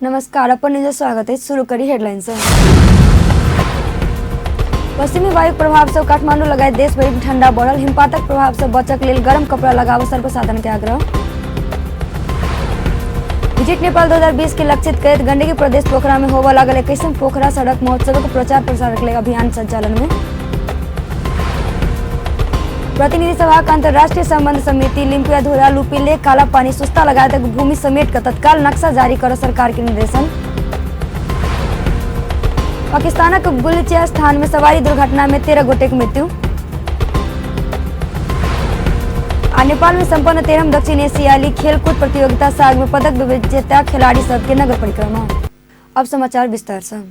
नमस्कार, अपन न्यूज स्वागत है। शुरू करी हेडलाइन से। पश्चिमी वायु प्रभाव से काठमांडू लगायत देश भरि में ठंडा बढ़ल। हिमपातक प्रभाव से बचक लेल गर्म कपड़ा लगाव सर्वसाधारण के आग्रह। विजिट नेपाल 2020 के लक्षित करैत गंडकी प्रदेश पोखरा में होबय लागल 21म पोखरा सड़क महोत्सव के प्रचार प्रसार के लेल अभियान संचालन में। प्रतिनिधि सभा के अंतर्राष्ट्रीय संबंध समिति लिम्पियाधुरा लुपिले काला पानी सुस्ता लगायत भूमि समेट कर तत्काल नक्शा जारी कर सरकार के निर्देशन। पाकिस्तानक गुलचिया स्थान में सवारी दुर्घटना में 13 गोटे के मृत्यु। आ नेपाल में संपन्न 13म दक्षिण एशियाली खेलकूद प्रतियोगिता साग में पदक विजेता खिलाड़ी सबके नगर परिक्रमा। अब समाचार विस्तार से।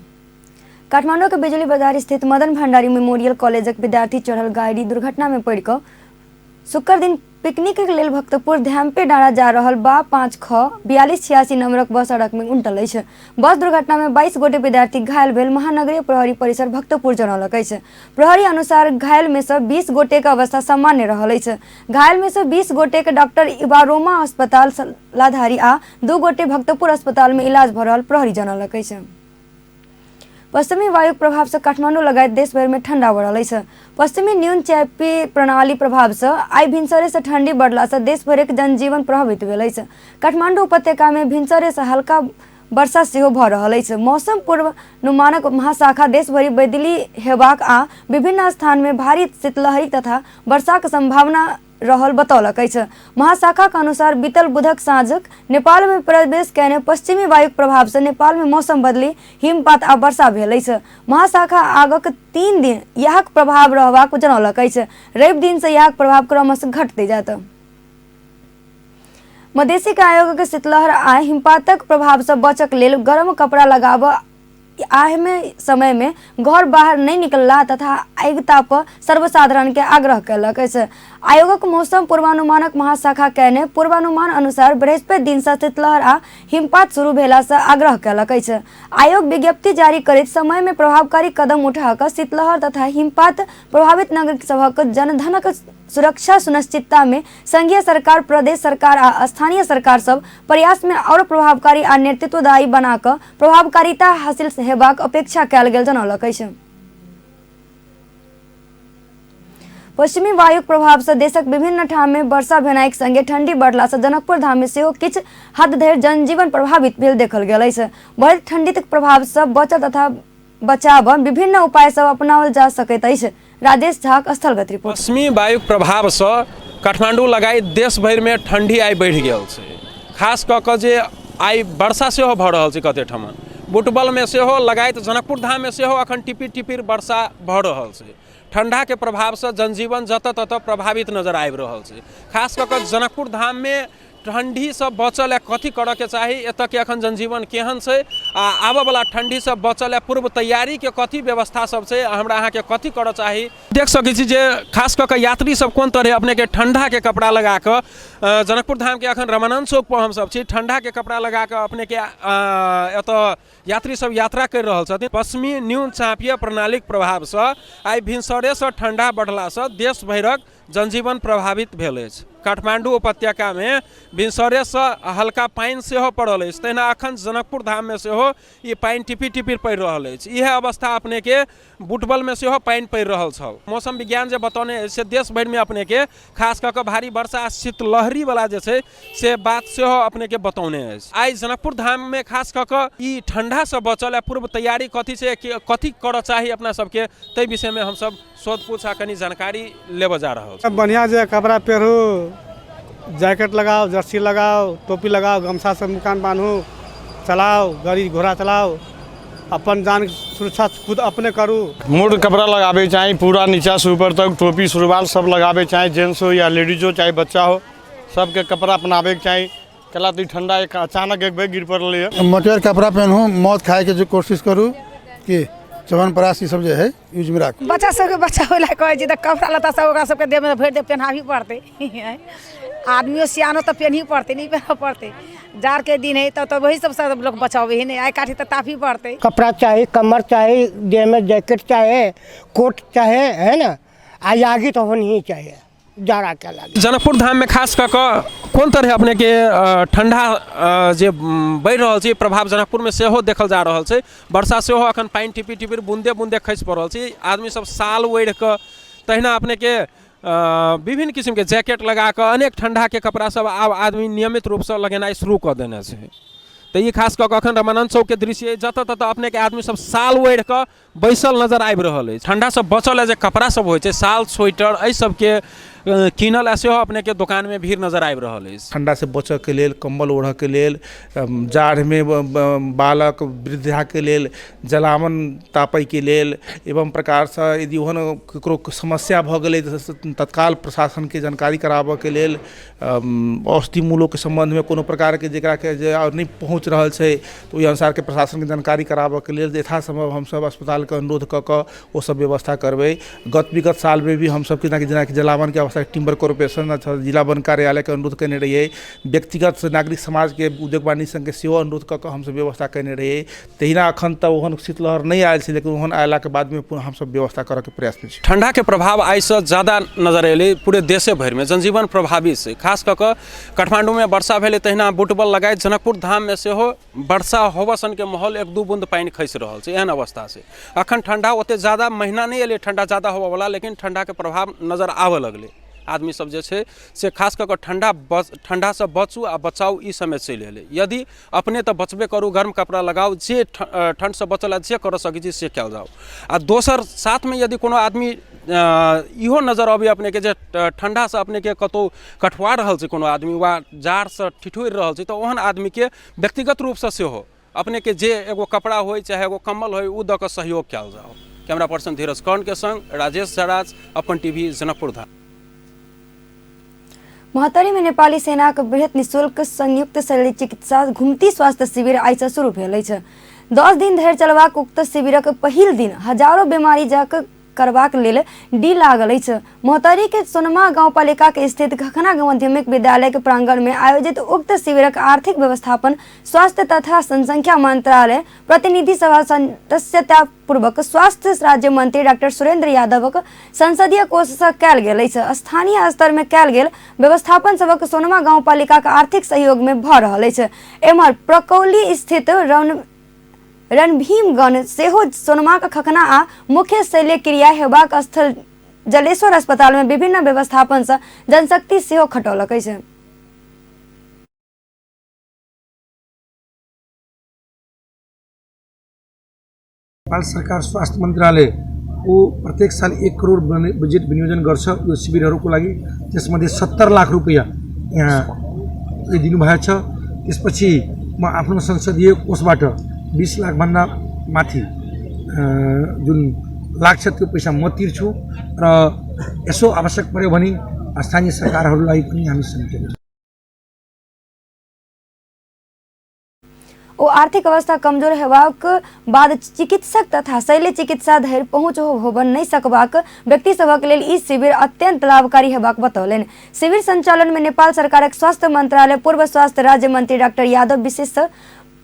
काठमांडू के बिजुली बाजार स्थित मदन भंडारी मेमोरियल कॉलेजक विद्यार्थी चढ़ल गाड़ी दुर्घटना में पड़ि कऽ शुक्र दिन पिकनिक के लेल भक्तपुर ध्यामपे डाँडा जा रहल बा 5 ख 4286 नंबरक बस सड़क में उनटल अछि। बस दुर्घटना में 22 गोटे विद्यार्थी घायल भेल महानगरीय प्रहरी परिसर भक्तपुर जनौलक अछि। प्रहरी अनुसार घायल में से 20 गोटे के अवस्था सामान्य रहल अछि। घायल में से 20 गोटे के डॉक्टर इबारोमा अस्पताल सलाधारी आ 2 गोटे भक्तपुर अस्पताल में इलाज भऽ रहल प्रहरी जनौलक अछि। पश्चिमी वायुक प्रभाव से काठमांडू लगायत देशभरि में ठंडा बढ़ल अछि। पश्चिमी न्यून चापी प्रणाली प्रभाव से आइ भिनसरे से ठंडी बढ़ला से देशभरिक जनजीवन प्रभावित भेल अछि। काठमांडू उपत्यका में भिनसरे से हल्का वर्षा सेहो भऽ रहल अछि। मौसम पूर्वानुमानक महाशाखा देशभरि बदली हेबाक आ विभिन्न स्थान में भारी शीतलहरी तथा वर्षाक संभावना रहल बतौलक अछि। महाशाखाक अनुसार बीतल बुधक साँझक नेपाल में प्रवेश कयने पश्चिमी वायुक प्रभाव से नेपाल में मौसम बदली हिमपात आ वर्षा भेल अछि। महाशाखा आगक 3 दिन यहक प्रभाव रहबाक जनौलक अछि। रवि दिन से यहक प्रभाव क्रमशः घटते जायत। मधेसी आयोगक शीतलहर आ हिमपातक प्रभाव से बचक लेल गर्म कपड़ा लगाबऽ आहिमे समय में घर बाहर नहीं निकलला तथा आगि ताप सर्वसाधारण के आग्रह कयलक अछि। आयोगक मौसम पूर्वानुमानक महाशाखा कयने पूर्वानुमान अनुसार बृहस्पति दिन से शीतलहर आ हिमपात शुरू भेला से आग्रह कयलक अछि। आयोग विज्ञप्ति जारी करैत समय में प्रभावकारी कदम उठा कऽ शीतलहर तथा हिमपात प्रभावित नागरिक सभक जनधनक सुरक्षा सुनिश्चितता में संघीय सरकार, प्रदेश सरकार आ स्थानीय सरकार सब प्रयास में और प्रभावकारी आ नेतृत्वदायी बना कऽ प्रभावकारिता हासिल हेबाक अपेक्षा कयल गेल जनौलक अछि। पश्चिमी वायुक प्रभाव से देशक विभिन्न ठाम में वर्षा भेनाइक संगे ठंडी बढ़ला से जनकपुर धाम में सेहो किछु हद धरि जनजीवन प्रभावित भेल देखल गेल अछि। बढ़ैत ठंडीक प्रभाव से बचत तथा बचाव विभिन्न उपाय सब अपनाओल जा सकैत अछि। राजेश झाक स्थलगत रिपोर्ट। पश्चिमी वायुक प्रभावसँ काठमाण्डू लगायत देशभरिमे ठण्डी आइ बढ़ि गेल छै। खास कऽ कऽ जे आइ वर्षा सेहो भऽ रहल छै। कते ठमन बुटबलमे सेहो लगायत जनकपुर धाममे सेहो अखन टिपिर टिपिर वर्षा भऽ रहल छै। ठण्डाके प्रभावसँ जनजीवन जतऽ ततऽ प्रभावित नजर आबि रहल छै। खास कऽ कऽ जनकपुर धाममे ठण्डीसँ बचऽ लए कथी करऽके चाही, एतऽके एखन जनजीवन केहन छै आ आबऽवला ठण्डीसँ बचऽ लए पूर्व तैयारीके कथी व्यवस्था सब छै, हमरा अहाँके कथी करऽ चाही। देख सकै छी जे खास कऽ कऽ यात्री सब कोन तरहे अपनेके ठण्डाके कपड़ा लगा कऽ जनकपुर धामके एखन रमानन्द चौकपर हमसब छी, ठण्डाके कपड़ा लगा कऽ अपनेके एतऽ यात्री सब यात्रा करि रहल छथिन। पश्चिमी न्यून चापीय प्रणालीक प्रभावसँ आइ भिनसरेसँ ठण्डा बढ़लासँ देश भरिक जनजीवन प्रभावित भेल अछि। काठमाण्डू उपत्यकामे भिनसरेसँ हल्का पानि सेहो पड़ल अछि, तहिना अखन जनकपुर धाममे सेहो ई पानि टिपी टिपी पड़ि रहल अछि। इएह अवस्था अपनेके बुटबलमे सेहो पानि पड़ि रहल छल। मौसम विज्ञान जे बतौने अछि से देश भरिमे अपनेके खास कऽ कऽ भारी वर्षा आ शीतलहरीवला जे छै से बात सेहो अपनेके बतौने अछि। आइ जनकपुर धाममे खास कऽ कऽ ई ठण्डासँ बचल आ पूर्व तैयारी कथी छै, कथी करऽ चाही अपना सबके, ताहि विषयमे हमसब सोधपूछ आ कनि जानकारी लेबऽ जा रहल छी। बढ़िया जे कपड़ा पेहरू, जैकेट लगाओ, जर्सी लगाओ, टोपी लगाओ, गमछा से मुकान बान्हू, चलाओ गाड़ी घोड़ा चलाओ, अपन जान सुरक्षा खुद अपने करू। मोट कपड़ा लगाबे चाही, पूरा नीचा से ऊपर तक टोपी सुरवाल सब लगाबे चाही, जेंट्स हो या लेडीज हो चाहे बच्चा हो, सबके कपड़ा अपनाबे के चाही। कला तो ठंडा एक अचानक एक बेर गिर पड़ल है। मोटेर कपड़ा पहनू, मौत खाए के जो कोशिश करू कि च्यवनप्राश ई सब जे है यूज में राखू। बच्चा सबके बचाबै लए कहै छी तऽ कपड़ा लत्ता सब ओकरा सबके देहमे भरि देह पेन्हाबही पड़तै। आदमियो सियानो तऽ पेन्ही पड़तै, नहि पेन्हऽ पड़तै। जाड़के दिन हइ तब तऽ वही सबसँ लोक बचाबै हइ ने, आइ काल्हि तऽ तापही पड़तै। कपड़ा चाही, कमर चाही, देहमे जैकेट चाहे, कोट चाहे, है ना, आ आगी तो होनी ही चाहिए। जाड़ाके लागि। जनकपुर धाममे खास कऽ कऽ कोन तरह अपनेके ठण्डा जे बढ़ि रहल छै, प्रभाव जनकपुरमे सेहो देखल जा रहल छै। वर्षा सेहो अखन पानि टिपी टिपी बूंदे बूंदे खसि पड़ल छै। आदमी सब साल ओढ़ि कऽ तहिना अपनेके विभिन्न किसिमके जैकेट लगा कऽ अनेक ठण्डाके कपड़ा सब आब आदमी नियमित रूपसँ लगेनाइ शुरू कऽ देने छै। तऽ ई खास कऽ कऽ अखन रामानन्द चौकके दृश्य अइ, जतऽ ततऽ अपनेके आदमी सब साल ओढ़ि कऽ बैसल नजर आबि रहल अछि। ठण्डासँ बचऽ लए जे कपड़ा सब होइ छै, साल स्वेटर, एहि सबके कीनऽ लए सेहो अपनेके दोकानमे भीड़ नजर आबि रहल अछि। ठण्डासँ बचऽके लेल कम्बल ओढ़ऽके लेल, जाड़मे बालक वृद्धाके लेल जलावन तापैके लेल एवं प्रकारसँ यदि ओहन ककरो समस्या भऽ गेलै तऽ तत्काल प्रशासनके जानकारी कराबऽके लेल, औषधि मूल्यके सम्बन्धमे कोनो प्रकारके जकराके जे आओर नहि पहुँच रहल छै तऽ ओहि अनुसारके प्रशासनके जानकारी कराबऽके लेल यथासम्भव हमसब अस्पतालके अनुरोध कऽ कऽ ओसब व्यवस्था करबै। गत विगत सालमे भी हमसब जेनाकि जलावनके आवश्यकता टिम्बर कॉर्पोरेशन अथवा जिला वन कार्यालयके अनुरोध कयने रहियै, व्यक्तिगत नागरिक समाजके उद्योग वाणिज्य संघके सेहो अनुरोध कऽ कऽ हमसब व्यवस्था कयने रहियै। तहिना एखन तऽ ओहन शीतलहर नहि आयल छै, लेकिन ओहन अयलाके बादमे पुनः हमसब व्यवस्था करऽके प्रयासमे छी। ठण्डाके प्रभाव आइसँ ज्यादा नजर एलै पूरे देशे भरिमे, जनजीवन प्रभावित छै। खास कऽ कऽ काठमाण्डूमे वर्षा भेलै, तहिना बुटबल लगायत जनकपुर धाममे सेहो वर्षा होबऽ सनके माहौल, एक दू बून्द पानि खसि रहल छै, एहन अवस्था छै। अखन ठण्डा ओते ज्यादा महीना नहि एलै ठण्डा ज्यादा होबऽवला, लेकिन ठण्डाके प्रभाव नजर आबऽ लगलै। आदमी सब जे छै से खास कऽ कऽ ठण्डा बच ठण्डासँ बचू आ बचाउ, ई समय चलि एलै। यदि अपने तऽ बचबे करू, गर्म कपड़ा लगाउ, जे ठण्डसँ बचऽ लए जे करऽ सकै छी से कयल जाउ। आ दोसर साथमे यदि कोनो आदमी इहो नजर अबैए अपनेके जे ठण्डासँ अपनेके कतहु कठुआ रहल छै कोनो आदमी वा जाड़सँ ठिठुरि रहल छै, तऽ ओहन आदमीके व्यक्तिगत रूपसँ सेहो अपनेके जे एगो कपड़ा होइ चाहे एगो कम्बल होइ ओ दऽ कऽ सहयोग कयल जाउ। कैमरा पर्सन धीरज कर्णके संग राजेश झराज, अपन टीवी, जनकपुर धाम। महोत्तरी में नेपाली सेनाक बृहत निःशुल्क संयुक्त शल्य चिकित्सा घुमती स्वास्थ्य शिविर आइ से शुरू भेल अछि। 10 दिन धरि चलबाक उक्त शिविरक पहिल दिन हजारो बीमारी जाक करबाक लेल डी लागल अछि। महोत्तरी के सोनमा गाउँपालिका के स्थित खखना माध्यमिक विद्यालय के प्रांगण में आयोजित उक्त शिविरक आर्थिक व्यवस्थापन स्वास्थ्य तथा जनसंख्या मंत्रालय प्रतिनिधि सभा सदस्यता पूर्वक स्वास्थ्य राज्य मंत्री डाक्टर सुरेंद्र यादवक संसदीय कोष से कयल गेल अछि। स्थानीय स्तर में कयल गेल व्यवस्थापन सबक सोनमा गाउँपालिका के आर्थिक सहयोग में भऽ रहल अछि। एम्हर प्रकौली स्थित रणभीमगण सेहो सोनमाक खखना आ मुख्य शल्य क्रिया हेबाक स्थल जलेश्वर अस्पताल में विभिन्न व्यवस्थापन से जनशक्ति सेहो खटौलक अछि। नेपाल सरकार स्वास्थ्य मन्त्रालय ओ प्रत्येक साल 1 करोड बजेट विनियोजन गर्छ यो शिविरहरूको लागि। त्यसमध्ये 70 लाख रुपैयाँ यहाँ दिनुभएको छ। त्यसपछि म आफ्नो संसदीय कोषबाट 20 लाखभन्दा माथि जुन लाग्छ त्यो पैसा म तिर्छु र यसो आवश्यक पर्यो भने स्थानीय सरकारहरूलाई पनि हामी समेटेर। ओ आर्थिक अवस्था कमजोर हेबाक बाद चिकित्सक तथा शल्य चिकित्सा धरि पहुँच होबऽ नहि सकबाक व्यक्ति सभक लेल ई शिविर अत्यंत लाभकारी हेबाक बतौलनि। शिविर संचालन में नेपाल सरकारक स्वास्थ्य मंत्रालय पूर्व स्वास्थ्य राज्य मंत्री डाक्टर यादव विशेष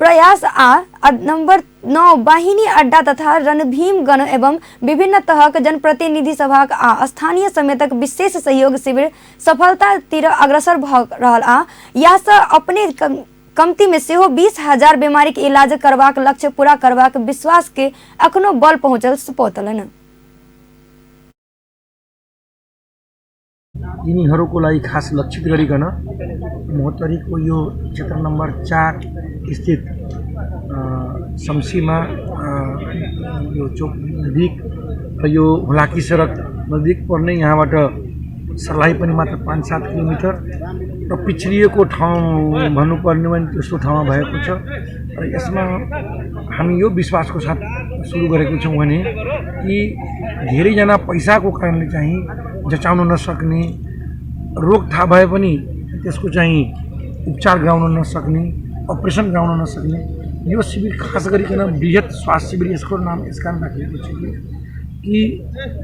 प्रयास आ नंबर 9 वाहिनी अड्डा तथा रणभीमगण एवं विभिन्न तहक जनप्रतिनिधि सभाक आ स्थानीय समेतक विशेष सहयोग शिविर सफलता तिर अग्रसर भऽ रहल आ यहसँ अपने कमती में सेहो 20,000 बीमारी के इलाज करबाक लक्ष्य पूरा करबाक विश्वास के अखनो बल पहुंचल सुपौतलनि। यिनीहरूको लागि खास लक्षित गरिकन महोत्तरीको यो क्षेत्र नम्बर 4 स्थित सम्सीमा यो चोक नजिक र यो हुलाकी सडक नजिक पर्ने यहाँबाट सर्लाही पनि मात्र 5-7 किलोमिटर र पिछडिएको ठाउँ भन्नुपर्ने भने त्यस्तो ठाउँमा भएको छ। र यसमा हामी यो विश्वासको साथ सुरु गरेको छौँ भने कि धेरैजना पैसाको कारणले चाहिँ जचाउन नसक्ने, रोग थाहा भए पनि त्यसको चाहिँ उपचार गराउन नसक्ने, अपरेसन गराउन नसक्ने यो शिविर खास गरिकन बृहत स्वास्थ्य शिविर यसको नाम यस कारण राखिएको छ कि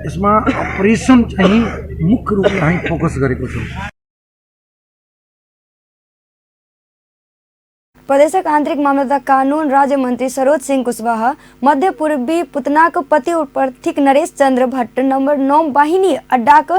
यसमा अपरेसन चाहिँ मुख्य रूपले हामी फोकस गरेको छौँ। प्रदेशक आंतरिक मामला तथा कानून राज्य मंत्री सरोज सिंह कुशवाहा मध्य पूर्वी पुतनाक पति प्रथिक नरेश चंद्र भट्ट नंबर 9 वाहिनी अड्डाक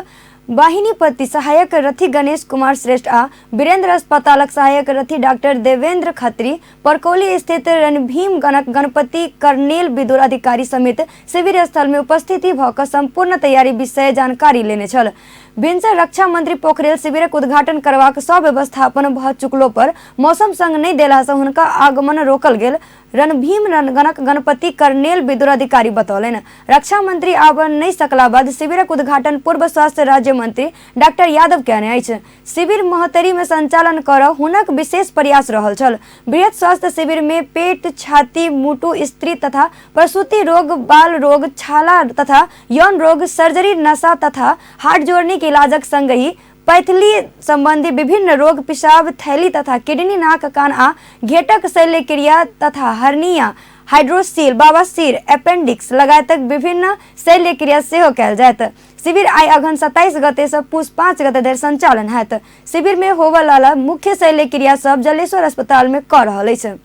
बाहिनीपति सहायक रथी गणेश कुमार श्रेष्ठ आ वीरेंद्र अस्पतालक सहायक रथी डाक्टर देवेंद्र खत्री, परकौली स्थित रणभीम गणक गणपति कर्नेल विदुर अधिकारी समेत शिविर स्थल में उपस्थिति भऽ कऽ संपूर्ण तैयारी विषय जानकारी लेने छल। भिनसर रक्षा मंत्री पोखरेल शिविरक उद्घाटन करबाक सब व्यवस्थापन भऽ चुकलो पर मौसम संग नहि देलासँ हुनका आगमन रोकल गेल रणभीम गणक गणपति कर्नेल विदुर अधिकारी बतौलनि। रक्षा मंत्री आबऽ नहि सकला बाद शिविरक उद्घाटन पूर्व स्वास्थ्य राज्य मंत्री डाक्टर यादव कयने अछि। शिविर महोत्तरी में संचालन करऽ हुनक विशेष प्रयास रहल छल। बृहत स्वास्थ्य शिविर में पेट, छाती, मुटु, स्त्री तथा प्रसूति रोग, बाल रोग, छाला तथा यौन रोग, सर्जरी, नशा तथा हार्ट जोड़नी के इलाजक संगहि पैथली संबंधी विभिन्न रोग, पेशाब थैली तथा किडनी, नाक, कान आ घेटक शल्यक्रिया तथा हर्निया, हाइड्रोसील, बवासीर, अपेंडिक्स लगायतक विभिन्न शल्यक्रिया सेहो कयल जायत। शिविर आइ अगहन 27 गते से पुस 5 गते धरि संचालन हैत। शिविर में होबय वाला मुख्य शल्यक्रिया सब जलेश्वर अस्पताल में कऽ रहल अछि।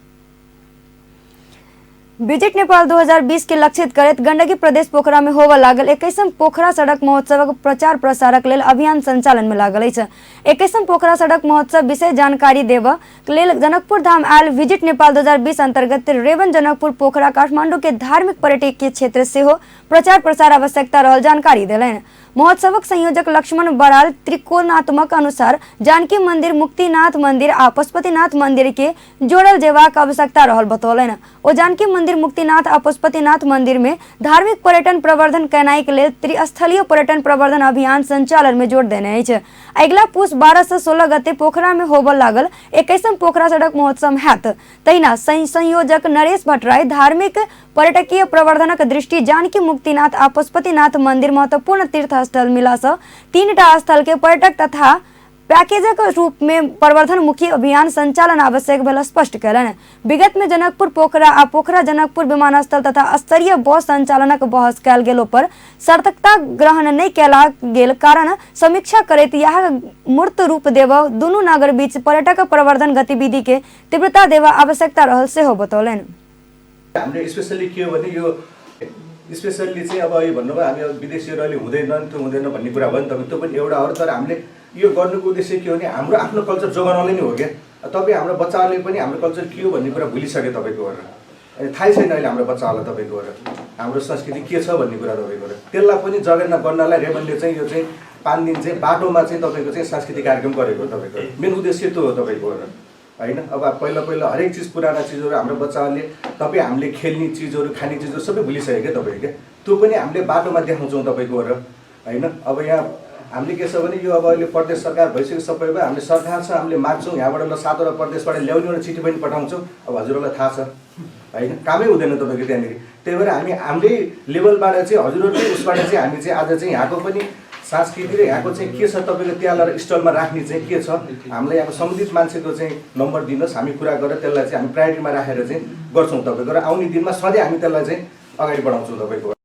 विजिट नेपाल 2020 के लक्षित करैत गंडकी प्रदेश पोखरा में होबय लागल 21म पोखरा सड़क महोत्सवक प्रचार प्रसारक लेल अभियान संचालन में लागल अछि। 21म पोखरा सड़क महोत्सव विषय जानकारी देबऽ लेल जनकपुर धाम आयल विजिट नेपाल 2020 अंतर्गत रेवन जनकपुर पोखरा काठमांडू के धार्मिक पर्यटकीय क्षेत्र सेहो प्रचार प्रसार आवश्यकता रहल जानकारी देलनि। महोत्सवक संयोजक लक्ष्मण बराल त्रिकोणात्मक अनुसार जानकी मंदिर, मुक्तिनाथ मंदिर आ पशुपतिनाथ मंदिर के जोड़ल जेबाक आवश्यकता रहल बतौलनि। ओ जानकी मंदिर, मुक्तिनाथ आ पशुपतिनाथ मंदिर में धार्मिक पर्यटन प्रवर्धन केनाइ के लेल त्रिस्थलीय पर्यटन प्रवर्धन अभियान संचालन में जोड़ देने अछि। अगिला पुस 12 से 16 गते पोखरा में होबय लागल 21म पोखरा सड़क महोत्सव हैत। तहिना संयोजक नरेश भट्टराई धार्मिक पर्यटकीय प्रवर्धनक दृष्टि जानकी, मुक्तिनाथ आ पशुपतिनाथ मंदिर महत्वपूर्ण तीर्थ स्थल मिलासँ 3टा स्थल के पर्यटक तथा पैकेजक रूप में प्रवर्धनमुखी अभियान संचालन आवश्यक भेल स्पष्ट कयलनि। विगत में जनकपुर पोखरा आ पोखरा जनकपुर विमानस्थल तथा स्तरीय बस संचालनक बहस कयल गेलो पर सार्थकता ग्रहण नहि कयला गेल कारण समीक्षा करैत यह मूर्त रूप देबऽ दुनू नगर बीच पर्यटक प्रवर्धन गतिविधि के तीव्रता देबऽ आवश्यकता रहल सेहो बतौलनि। हामीले स्पेसल्ली के हो भने यो स्पेसल्ली चाहिँ अब यो भन्नुभयो हामी अब विदेशीहरू अहिले हुँदैन त्यो हुँदैन भन्ने कुरा भयो नि तपाईँ, त्यो पनि एउटा हो। तर हामीले यो गर्नुको उद्देश्य के हो भने हाम्रो आफ्नो कल्चर जोगाउनलाई नै हो क्या। तपाईँ हाम्रो बच्चाहरूले पनि हाम्रो कल्चर के हो भन्ने कुरा भुलिसक्यो तपाईँको गरेर, अनि थाहै छैन अहिले हाम्रो बच्चाहरूलाई तपाईँको गरेर हाम्रो संस्कृति के छ भन्ने कुरा तपाईँको गरेर। त्यसलाई पनि जगेर्ना गर्नलाई रेमनले चाहिँ यो चाहिँ 5 दिन चाहिँ बाटोमा चाहिँ तपाईँको चाहिँ सांस्कृतिक कार्यक्रम गरेको तपाईँको मेन उद्देश्य त्यो हो तपाईँको गरेर होइन। अब पहिला पहिला हरेक चिज पुराना चिजहरू हाम्रो बच्चाहरूले तपाईँ हामीले खेल्ने चिजहरू खाने चिजहरू सबै भुलिसक्यो क्या तपाईँको क्या, त्यो पनि हामीले बाटोमा देखाउँछौँ तपाईँको गरेर होइन। अब यहाँ हामीले के छ भने यो अब अहिले प्रदेश सरकार भइसक्यो सबै भयो, हामीले सरकारसँग हामीले माग्छौँ यहाँबाट ल 7वटा प्रदेशबाट ल्याउने एउटा चिठी पनि पठाउँछौँ। अब हजुरहरूलाई थाहा छ होइन, कामै हुँदैन तपाईँको त्यहाँनिर। त्यही भएर हामी हाम्रै लेभलबाट चाहिँ हजुरहरूकै उसबाट चाहिँ हामी चाहिँ आज चाहिँ यहाँको पनि संस्कृति र यहाँको चाहिँ के छ तपाईँको त्यहाँ लगेर स्टलमा राख्ने चाहिँ के छ, हामीलाई यहाँको सम्बन्धित मान्छेको चाहिँ नम्बर दिनुहोस्, हामी कुरा गरेर त्यसलाई चाहिँ हामी प्रायोरिटीमा राखेर चाहिँ गर्छौँ तपाईँको र आउने दिनमा सधैँ हामी त्यसलाई चाहिँ अगाडि बढाउँछौँ तपाईँको।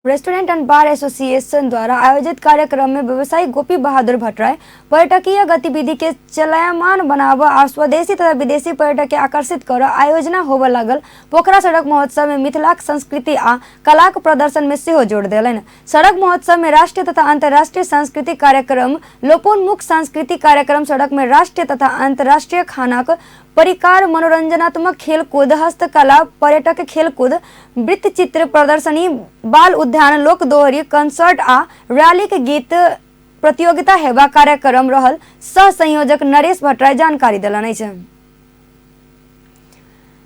रेस्टोरेंट एंड बार एसोसिएशन द्वारा आयोजित कार्यक्रम में व्यवसायी गोपी बहादुर भट्टराई पर्यटकीय गतिविधि के चलायमान बनाव आ स्वदेशी तथा विदेशी पर्यटक के आकर्षित कर आयोजना होबय लागल पोखरा सड़क महोत्सव में मिथिलाक संस्कृति आ कलाक प्रदर्शन में सेहो जोड़ देलनि। सड़क महोत्सव में राष्ट्रीय तथा अंतर्राष्ट्रीय सांस्कृतिक कार्यक्रम, लोपोन्मुख सांस्कृतिक कार्यक्रम, सड़क में राष्ट्रीय तथा अंतर्राष्ट्रीय खानाक परिकार, मनोरंजनात्मक खेलकूद, हस्तकला, पर्यटक खेलकूद, वृत्तचित्र प्रदर्शनी, बाल उद्यान, लोक दोहरी, कंसर्ट आ रैलीक गीत प्रतियोगिता हेबा कार्यक्रम रहल सह संयोजक नरेश भट्टराई जानकारी देलनि अछि।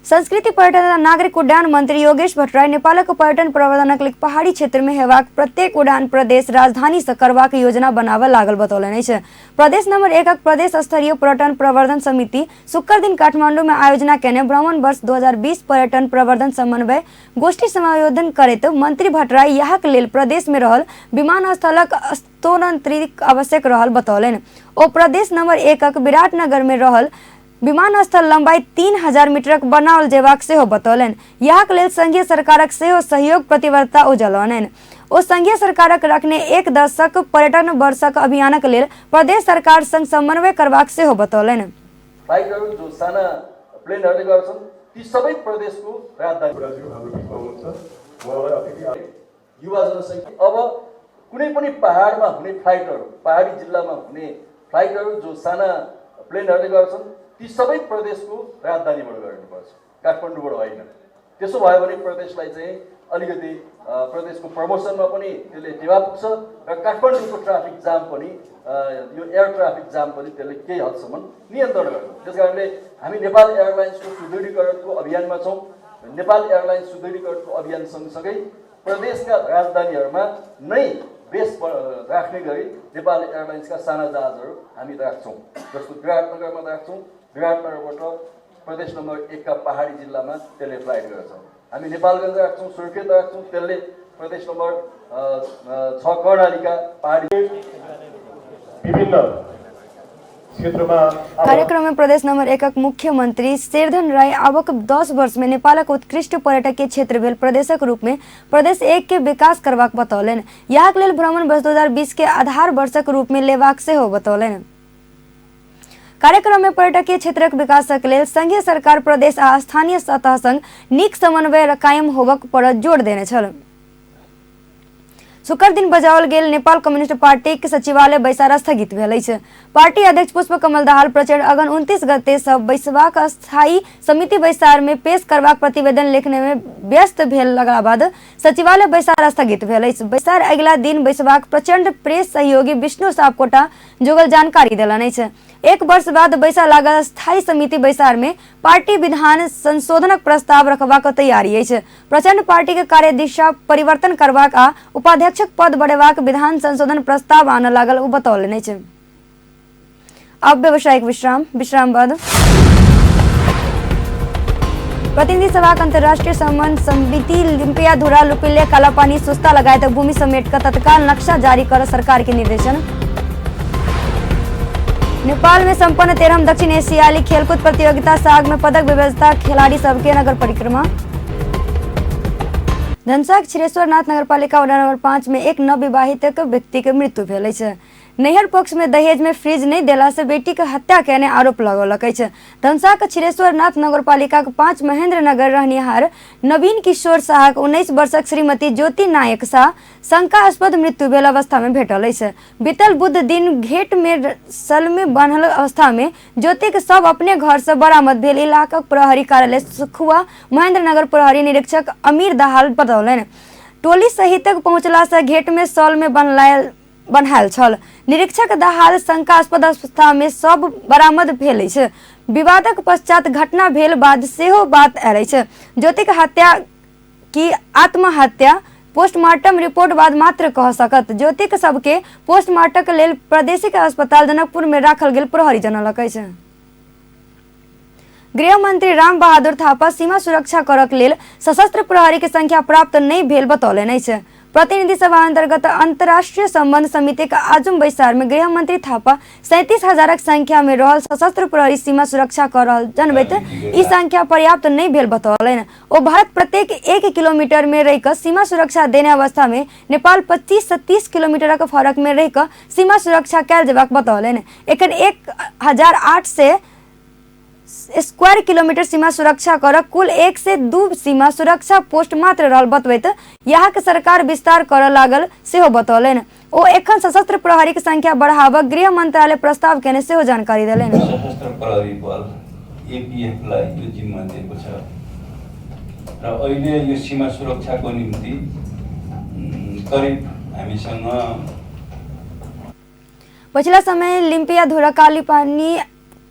संस्कृति पर्यटन तथा नागरिक उड्डयन मंत्री योगेश भट्टराई नेपालक पर्यटन प्रवर्धनक लेल पहाड़ी क्षेत्र में हेबाक प्रत्येक उड़ान प्रदेश राजधानी से करबाक योजना बनाबय लागल बतौलनि अछि। प्रदेश नंबर 1 प्रदेश स्तरीय पर्यटन प्रवर्धन समिति शुक्र दिन काठमांडू में आयोजना केने भ्रमण वर्ष 2020 पर्यटन प्रवर्धन समन्वय गोष्ठी समायोजन करैत मंत्री भट्टराई यहाँक लेल प्रदेश में रहल विमानस्थलक स्तरोन्नति आवश्यक रहल बतौलनि। ओ प्रदेश नंबर 1 विराटनगर में रहल विमानस्थल लंबाई 3000 मीटरक बनाओल जेबाक सेहो बतौलनि। यहाँक लेल संघीय सरकारक सेहो सहयोग प्रतिबद्धता ओ जलौलनि। ओ संघीय सरकारक रखने 1 दशक पर्यटन वर्षक अभियानक लेल प्रदेश सरकार संग समन्वय करबाक सेहो बतौलनि। फ्लाइटहरू जो साना प्लेनहरूले गर्छन् ती सबै प्रदेशको राजधानी युवा जनसङ्ख्या अब कुनै पनि पहाडमा हुने फ्लाइटहरू, पहाडी जिल्लामा हुने फ्लाइटहरू जो साना प्लेनहरूले गर्छन् ती सबै प्रदेशको राजधानीबाट गर्नुपर्छ, काठमाडौँबाट होइन। त्यसो भयो भने प्रदेशलाई चाहिँ अलिकति प्रदेशको प्रमोसनमा पनि त्यसले टेवा पुग्छ र काठमाडौँको ट्राफिक जाम पनि, यो एयर ट्राफिक जाम पनि त्यसले केही हदसम्म नियन्त्रण गर्छ। त्यस कारणले हामी नेपाल एयरलाइन्सको सुदृढीकरणको अभियानमा छौँ। नेपाल एयरलाइन्स सुदृढीकरणको अभियान सँगसँगै प्रदेशका राजधानीहरूमा नै बेस राख्ने गरी नेपाल एयरलाइन्सका साना जहाजहरू हामी राख्छौँ, जस्तो विराटनगरमा राख्छौँ। विराटनगरबाट प्रदेश नम्बर 1 का पहाडी जिल्लामा त्यसले फ्लाइट गर्छ। हामी नेपालगञ्ज राख्छौँ, सुर्खेत राख्छौँ, त्यसले प्रदेश नम्बर 6 कर्णालीका पहाडी विभिन्न क्षेत्रमा। कार्यक्रम में प्रदेश नंबर 1 मुख्यमंत्री शेरधन राय आवक 10 वर्ष में नेपालक उत्कृष्ट पर्यटकीय क्षेत्र भेल प्रदेशक रूप में प्रदेश 1 के विकास करबाक बतौलनि। यहाँक लेल भ्रमण वर्ष 2020 के आधार वर्षक रूप में लेबाक सेहो बतौलनि। कार्यक्रम में पर्यटकीय क्षेत्रक विकासक लेल संघीय सरकार प्रदेश आ स्थानीय सतह संग नीक समन्वय कायम होबक पर जोर देने छल। शुक्र दिन बजाओल गेल नेपाल कम्युनिस्ट पार्टी के सचिवालय बैसार स्थगित भेल अछि। पार्टी अध्यक्ष पुष्प कमल दाहाल प्रचण्ड अगहन 29 गते सब बैसबाक अस्थायी समिति बैसार में पेश करबाक प्रतिवेदन लिखने में व्यस्त भेल लगला बाद सचिवालय बैसार स्थगित भेल अछि। बैसार अगिला दिन बैसबाक प्रचण्ड प्रेस सहयोगी विष्णु सापकोटा जोगल जानकारी देलनि अछि। 1 वर्ष बाद बैसा लागल अस्थायी समिति बैसार में पार्टी विधान संशोधनक प्रस्ताव रखबाक तैयारी अछि। प्रचण्ड पार्टी के कार्यदिशा परिवर्तन करबाक आ उपाध्यक्षक पद बढ़ेबाक विधान संशोधन प्रस्ताव आनऽ लागल ओ बतौलनि अछि। अब व्यावसायिक विश्राम। विश्राम बाद प्रतिनिधि सभाक अंतर्राष्ट्रीय संबंध समिति लिम्पियाधुरा, लुपिले, कालापानी, सुस्ता लगायत भूमि समेट कऽ तत्काल नक्शा जारी कर सरकार के निर्देशन। नेपाल में संपन्न 13म दक्षिण एशियाली खेलकूद प्रतियोगिता साग में पदक विजेता खिलाड़ी सबके नगर परिक्रमा। धनसाक क्षीरेश्वरनाथ नगरपालिका वार्ड नंबर 5 में एक नवविवाहित व्यक्ति के मृत्यु भेल अछि। नैहर पक्ष में दहेज में फ्रिज नहीं देला से बेटी के हत्या केने आरोप लगौलक अछि। धनसाक क्षीरेश्वरनाथ नगरपालिका के 5 महेंद्र नगर रहनिहार नवीन किशोर शाह के 19 वर्षक श्रीमती ज्योति नायक शाह शंकास्पद मृत्यु भेल अवस्था में भेटल अछि। बीतल बुध दिन घेट में सल में बान्हल अवस्था में ज्योति के शव अपने घर से बरामद भेल इलाका प्रहरी कार्यालय सुखुआ महेंद्र नगर प्रहरी निरीक्षक अमीर दाहाल बतौलनि। टोली सहित पहुंचला से घेट में सल में बन्हायल छल। निरीक्षक दाहाल शंकास्पद अवस्था में सब बरामद भेल अछि। विवादक पश्चात घटना भेल बाद सेहो बात आयल अछि। ज्योतिक हत्या की आत्महत्या पोस्टमार्टम रिपोर्ट बाद मात्र कह सकत। ज्योतिक सबके पोस्टमार्टम लेल प्रादेशिक अस्पताल जनकपुर में राखल गेल प्रहरी जनौलक अछि। गृह मंत्री राम बहादुर थापा सीमा सुरक्षा करक लेल सशस्त्र प्रहरी के संख्या प्राप्त नहीं भेल बतौलनि अछि। प्रतिनिधि सभा अंतर्गत अंतर्राष्ट्रीय संबंध समिति के आजुम बैसार में गृह मंत्री थापा 37,000 संख्या में रहल सशस्त्र प्रहरी सीमा सुरक्षा कर रहल जनबैत ई संख्या पर्याप्त नहीं भेल बतौलनि। ओ भारत प्रत्येक 1 किलोमीटर में रहिकऽ सीमा सुरक्षा देने अवस्था में नेपाल 25 से 30 किलोमीटरक फरक में रहिकऽ सीमा सुरक्षा कयल जेबाक बतौलनि। एखन 1,800 स्क्वायर किलोमीटर सीमा सुरक्षा कर कुल 1 से 2 सीमा सुरक्षा पोस्ट मात्र रहल बतबैत यहाँ के सरकार विस्तार कर लागल सेहो बतौलनि। ओ एखन सशस्त्र प्रहरी के संख्या बढ़ाबक गृह मंत्रालय प्रस्ताव केने सेहो जानकारी देलनि। सशस्त्र प्रहरी बल एपीएफलाई यो जिम्मा दिएको छ र अहिले यो सीमा सुरक्षाको निम्ति करिब हामीसँग पछिला समय लिम्पियाधुरा कालीपानी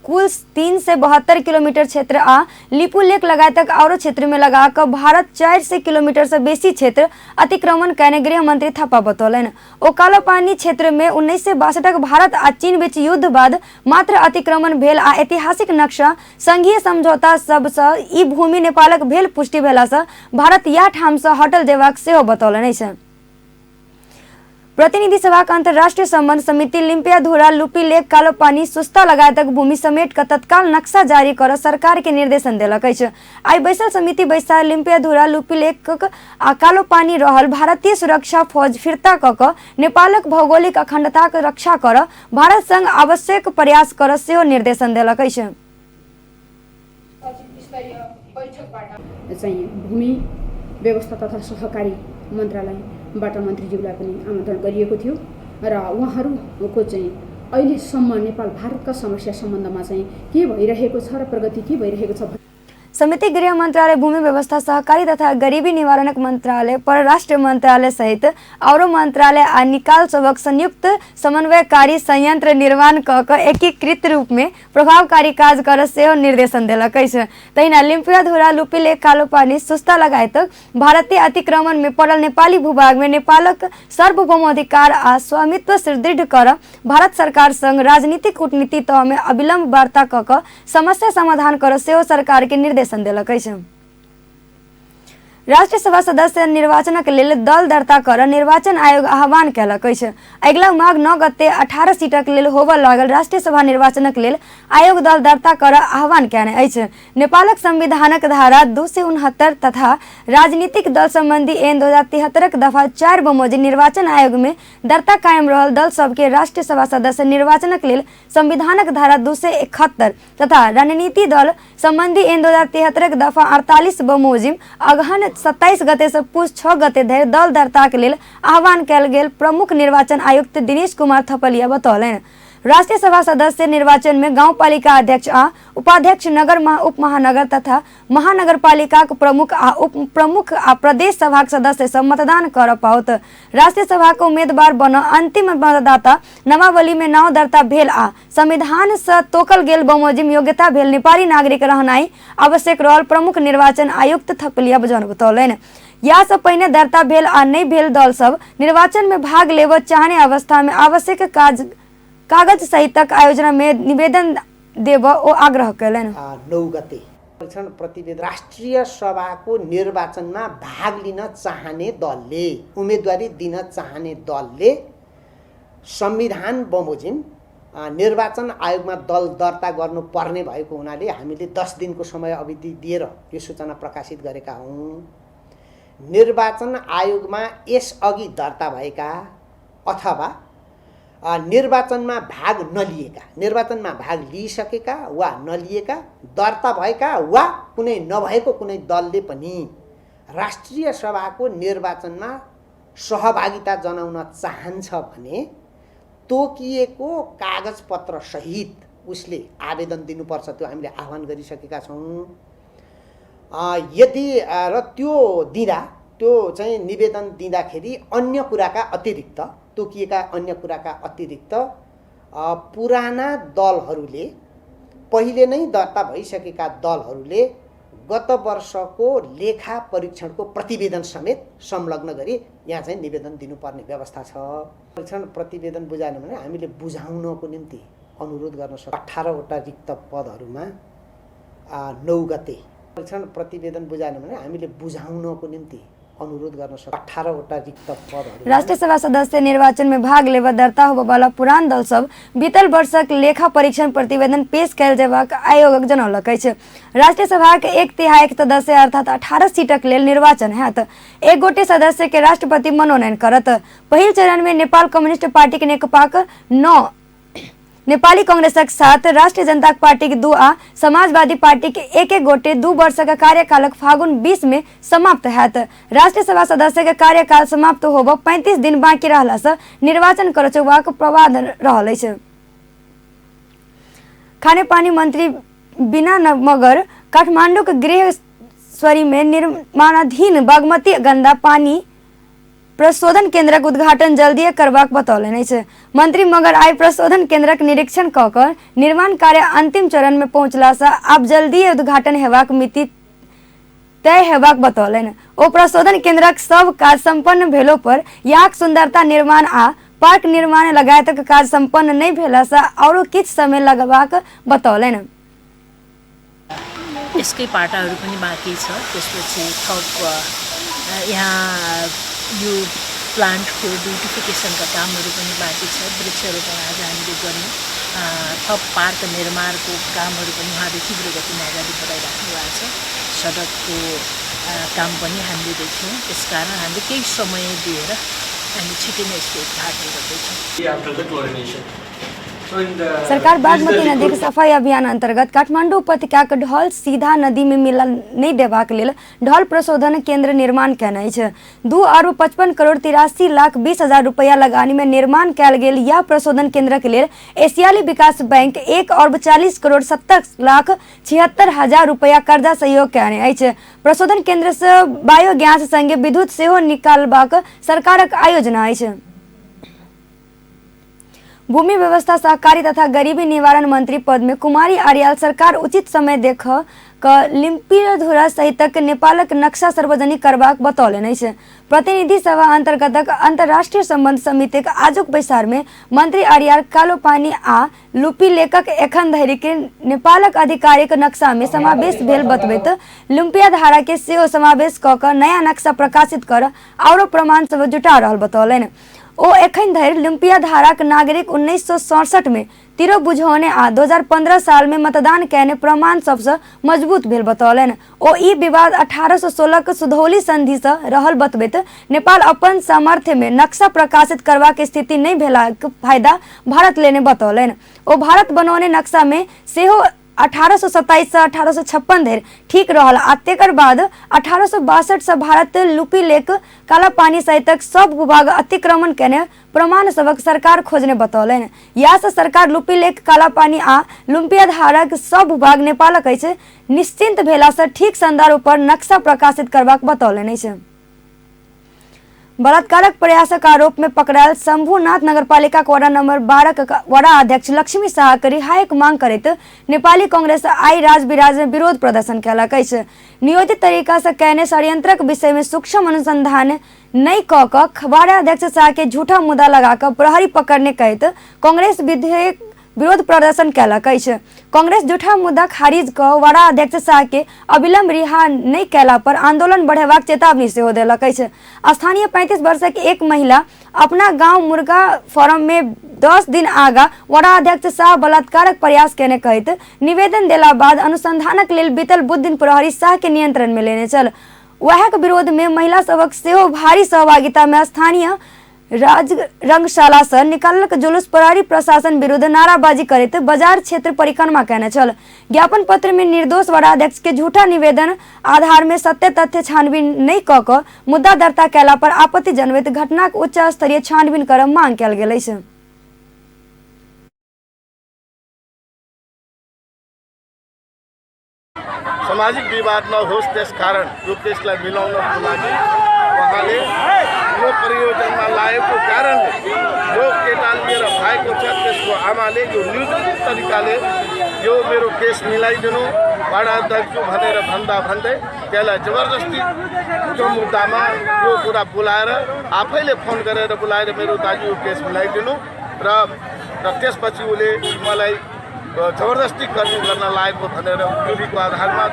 कुल 372 किलोमीटर क्षेत्र आ लिपुलेख लगायतक औरो क्षेत्र में लगाकर भारत 400 किलोमीटर से बेसी क्षेत्र अतिक्रमण कयने गृह मंत्री थापा बतौलनि। ओ कालापानी क्षेत्र में 1962 भारत आ चीन बीच युद्ध बाद मात्र अतिक्रमण भेल आ ऐतिहासिक नक्शा संघीय समझौता सबसँ ई भूमि नेपालक भेल पुष्टि भेलासँ भारत यह ठामसँ हटल जेबाक सेहो बतौलनि अछि। प्रतिनिधि सभाक अंतर्राष्ट्रीय संबंध समिति लिम्पियाधुरा, लुपिलेख, कालोपानी, सुस्ता लगायतक भूमि समेट कऽ तत्काल नक्शा जारी कर सरकार के निर्देशन देलक अछि। आइ बैसल समिति बैसार लिम्पियाधुरा, लुपिलेख आ कालोपानी रहल भारतीय सुरक्षा फौज फिर्ता कऽ कऽ नेपालक भौगोलिक अखंडताक रक्षा कर भारत संग आवश्यक प्रयास कर सेहो निर्देशन देलक अछि। भूमि व्यवस्था तथा सहकारी मन्त्रालय बाट मन्त्रीज्यूलाई पनि आमन्त्रण गरिएको थियो र उहाँहरूको चाहिँ अहिलेसम्म नेपाल भारतका समस्या सम्बन्धमा चाहिँ के भइरहेको छ र प्रगति के भइरहेको छ। समिति गृह मंत्रालय, भूमि व्यवस्था, सहकारी तथा गरीबी निवारणक मंत्रालय, परराष्ट्र मंत्रालय सहित औरो मंत्रालय आ निकाय सभक संयुक्त समन्वयकारी संयंत्र निर्माण क क एकीकृत रूप में प्रभावकारी काज कर सेहो निर्देशन देलक अछि। तहिना लिम्पियाधुरा, लुपिलेख, कालोपानी, सुस्ता लगायत भारतीय अतिक्रमण में पड़ल नेपाली भूभाग में नेपालक सार्वभौम अधिकार आ स्वामित्व सुदृढ़ कर भारत सरकार संग राजनीतिक कूटनीति तह में अविलंब वार्ता क क समस्या समाधान कर सेहो सरकार के निर्देशन देलक अछि। राष्ट्रिय सभा सदस्य निर्वाचनक लेल दल दर्ता कर निर्वाचन आयोग आह्वान कयलक अछि। अगिला माघ 9 गते 18 सीटक लेल होबय लागल राष्ट्रिय सभा निर्वाचनक लेल आयोग दल दर्ता कर आह्वान कयने अछि। नेपालक संविधानक धारा 269 तथा राजनीतिक दल संबंधी ऐन 2073 दफा 4 बमोजिम निर्वाचन आयोग में दर्ता कायम रहल दल सबके राष्ट्रिय सभा सदस्य निर्वाचनक लेल संविधानक धारा 271 तथा रणनीति दल संबंधी ऐन 2073 दफा 48 बमोजिम अगहन 27 गते से पुस 6 गते धरि दल दर्ताक लेल आह्वान कयल गेल प्रमुख निर्वाचन आयुक्त दिनेश कुमार थपलिया बतौलनि। राष्ट्रिय सभा सदस्य निर्वाचन में गाउँपालिका अध्यक्ष आ उपाध्यक्ष, नगर उपमहानगर तथा महानगरपालिकाक प्रमुख आ उप प्रमुख आ प्रदेश सभाक सदस्य सब मतदान कर पाओत। राष्ट्रिय सभाक उम्मीदवार बन अंतिम मतदाता नामावली में नाव दर्ता भेल आ संविधान से तोकल गेल बमोजिम योग्यता भेल नेपाली नागरिक रहनाइ आवश्यक रहल प्रमुख निर्वाचन आयुक्त थपलिया बतौलनि। या से पहिने दर्ता भेल आ नहि भेल दल सब निर्वाचन में भाग लेबऽ चाहने अवस्था में आवश्यक कागज सहितक आयोजना में निवेदन देब ओ आग्रह कयलनि। 9 गते परीक्षण प्रतिवेदन राष्ट्रिय सभाको निर्वाचनमा भाग लिन चाहने दलले, उम्मेदवारी दिन चाहने दलले संविधान बमोजिम निर्वाचन आयोगमा दल दर्ता गर्नुपर्ने भएको हुनाले हामीले 10 दिनको समय अवधि दिएर यो सूचना प्रकाशित गरेका हौँ। निर्वाचन आयोगमा यसअघि दर्ता भएका अथवा निर्वाचनमा भाग नलिएका, निर्वाचनमा भाग लिइसकेका वा नलिएका, दर्ता भएका वा कुनै नभएको कुनै दलले पनि राष्ट्रिय सभाको निर्वाचनमा सहभागिता जनाउन चाहन्छ भने तोकिएको कागजपत्र सहित उसले आवेदन दिनुपर्छ। त्यो हामीले आह्वान गरिसकेका छौँ। यदि र त्यो दिँदा, त्यो चाहिँ निवेदन दिँदाखेरि अन्य कुराका अतिरिक्त, तोकिएका अन्य कुराका अतिरिक्त पुराना दलहरूले, पहिले नै दर्ता भइसकेका दलहरूले गत वर्षको लेखा परीक्षणको प्रतिवेदन समेत संलग्न गरी यहाँ चाहिँ निवेदन दिनुपर्ने व्यवस्था छ। परीक्षण प्रतिवेदन बुझाएन भने हामीले बुझाउनको निम्ति अनुरोध गर्न सक्छौँ। 18वटा रिक्त पदहरूमा 9 गते परीक्षण प्रतिवेदन बुझाएन भने हामीले बुझाउनको निम्ति अनुरोध गर्न सक्छौँ। 18वटा रिक्त पदहरू। राष्ट्रिय सभा सदस्य निर्वाचन में भाग लेबऽ दर्ता होबऽवाला पुरान दल सब बीतल वर्षक लेखा परीक्षण प्रतिवेदन पेश कयल जेबाक आयोगक जनौलक अछि। राष्ट्रिय सभाक 1/3 सदस्य अर्थात 18 सीटक लेल निर्वाचन हैत। एक गोटे सदस्य के राष्ट्रपति मनोनयन करत। पहिल चरण में नेपाल कम्युनिस्ट पार्टी के नेकपाक 9, नेपाली कांग्रेसक 7, राष्ट्रिय जनता पार्टी के 2 आ समाजवादी पार्टी के 1-1 गोटे 2 वर्षक कार्यकालक फागुन 20 में समाप्त हैत। राष्ट्रिय सभा सदस्य के कार्यकाल समाप्त होब 35 दिन बाँकी रहला से निर्वाचन करचबाक प्रावधान रहल अछि। खानेपानी मंत्री बिना मगर काठमांडू के गृहस्वरी में निर्माणाधीन बागमती गंदा पानी प्रशोधन केंद्रक उद्घाटन जल्दीए करबाक बतौलनि अछि। मंत्री मगर आइ प्रशोधन केंद्रक निरीक्षण क क निर्माण कार्य अंतिम चरण में पहुंचला से आब जल्दीए उद्घाटन हेबाक मिति तय हेबाक बतौलनि। ओ प्रशोधन केंद्रक सब काज संपन्न भेलो पर याक सुंदरता निर्माण आ पार्क निर्माण लगायतक काज संपन्न नहि भेला से औरो किछु समय लगबाक बतौलनि। यसकै पाटाहरू पनि बाँकी छ। त्यसपछि थप यहाँ यो प्लान्टको ब्युटिफिकेसनका कामहरू पनि बाँकी छ। वृक्षारोपण आज हामीले गऱ्यौँ। थप पार्क निर्माणको कामहरू पनि उहाँले तीव्र गतिमा अगाडि बढाइराख्नु भएको छ। सडकको काम पनि हामीले देख्यौँ। त्यसकारण हामीले केही समय दिएर हामी छिटै नै यसको उद्घाटन गर्दैछौँ। After the chlorination. सरकार बागमती नदी के सफाई अभियान अंतर्गत काठमांडू उपत्यकाक ढल सीधा नदी में मिलल नहि देबाक लेल ढल प्रशोधन केंद्र निर्माण केने अछि। 2 अरब 55 करोड़ 83 लाख 20 हजार रुपया लगानी में निर्माण कयल गेल यह प्रशोधन केंद्र के लेल एशियाली विकास बैंक 1 अरब 40 करोड़ 70 लाख 76 हजार रुपया कर्जा सहयोग केने अछि। प्रशोधन केंद्र से बायोगैस संगे विद्युत सेहो निकालबाक सरकारक आयोजना अछि। भूमि व्यवस्था, सहकारी तथा गरीबी निवारण मंत्री पद में कुमारी आर्याल सरकार उचित समय देख क लिम्पियाधुरा सहितक नेपालक नक्शा सार्वजनिक करबाक बतौलनि अछि। प्रतिनिधि सभा अन्तर्गतक अन्तर्राष्ट्रीय सम्बन्ध समितिक आजुक बैसार में मंत्री आर्याल कालोपानी आ लुपी लेकक एखन धरि के नेपालक आधिकारिक नक्शा में समावेश भेल बतबैत लिम्पियाधारा के सेहो समावेश क क नयाँ नक्शा प्रकाशित कर आरो प्रमाण सब जुटा रहल बतौलनि। ओ एखन धरि लिम्पिया धाराक नागरिक 1967 में तिरो बुझौने आ 2015 साल में मतदान कयने प्रमाण सबसँ मजबूत भेल बतौलनि। ओ ई विवाद 1816 के सुधौली संधि सँ रहल बतबैत नेपाल अपन सामर्थ्य में नक्शा प्रकाशित करबाक स्थिति नहि भेलाक फायदा भारत लेने बतौलनि। ओ भारत बनौने नक्शा में सेहो 1827 सँ 1856 धरि ठीक रहल आ तेकर बाद 1862 सँ भारत लुपी लेक, कालापानी सहितक सब भूभाग अतिक्रमण केने प्रमाण सबक सरकार खोजने बतौलनि। इएह सँ सरकार लुपी लेक, कालापानी आ लुम्पिया धारक सब भूभाग नेपालक अछि निश्चिंत भेला सँ ठीक संदर्भ पर नक्शा प्रकाशित करबाक बतौलनि अछि। बलात्कारक प्रयासक आरोप में पकड़ायल शंभुनाथ नगरपालिका वडा नंबर 12 के वडा अध्यक्ष लक्ष्मी शाह के रिहाईक मांग करैत नेपाली कांग्रेस आई राजविराज में विरोध प्रदर्शन कयलक अछि। नियोजित तरीका से कयने षड्यंत्रक विषय में सूक्ष्म अनुसंधान नहि कऽ कऽ वडा अध्यक्ष शाह के झूठा मुद्दा लगा कऽ प्रहरी पकड़ने कहैत कांग्रेस विधेयक विरोध प्रदर्शन कयलक अछि। कांग्रेस झूठा मुद्दा खारिज कऽ वडा अध्यक्ष शाह के अविलंब रिहा नहि कयला पर आंदोलन बढ़ेबाक चेतावनी सेहो देलक अछि। स्थानीय 35 वर्षक एक महिला अपना गांव मुर्गा फार्म में 10 दिन आगा वडा अध्यक्ष शाह बलात्कारक प्रयास केने कहैत निवेदन देला बाद अनुसंधानक लेल बीतल बुध दिन प्रहरी शाह के नियंत्रण में लेने छल। वएहक विरोध में महिला सभक सेहो भारी सहभागिता में स्थानीय राज रंगशाला से निकाललक जुलूस प्रहरी प्रशासन विरुद्ध नाराबाजी करैत बाजार क्षेत्र परिक्रमा केने छल। ज्ञापन पत्र में निर्दोष वडाध्यक्ष के झूठा निवेदन आधार में सत्य तथ्य छानबीन नहि कऽ कऽ मुद्दा दर्ता कयला पर आपत्ति जनबैत घटनाक उच्च स्तरीय छानबीन करब मांग कयल गेल अछि। सामाजिक विवाद नहोस्, त्यसकारण यो केसलाई मिलाउनको लागि उहाँले यो परियोजनामा लागेको कारणले जो केटा लिएर भागेको छ, त्यसको आमाले यो नियोजित तरिकाले यो मेरो केस मिलाइदिनु वाडा अध्यक्ष भनेर भन्दा भन्दै त्यसलाई जबरजस्ती त्यो मुद्दामा यो कुरा बोलाएर, आफैले फोन गरेर बोलाएर मेरो दाजु, यो केस मिलाइदिनु र र त्यसपछि उसले मलाई जबरजस्ती गर्ने गर्न लागेको भनेर उजुरीको आधारमा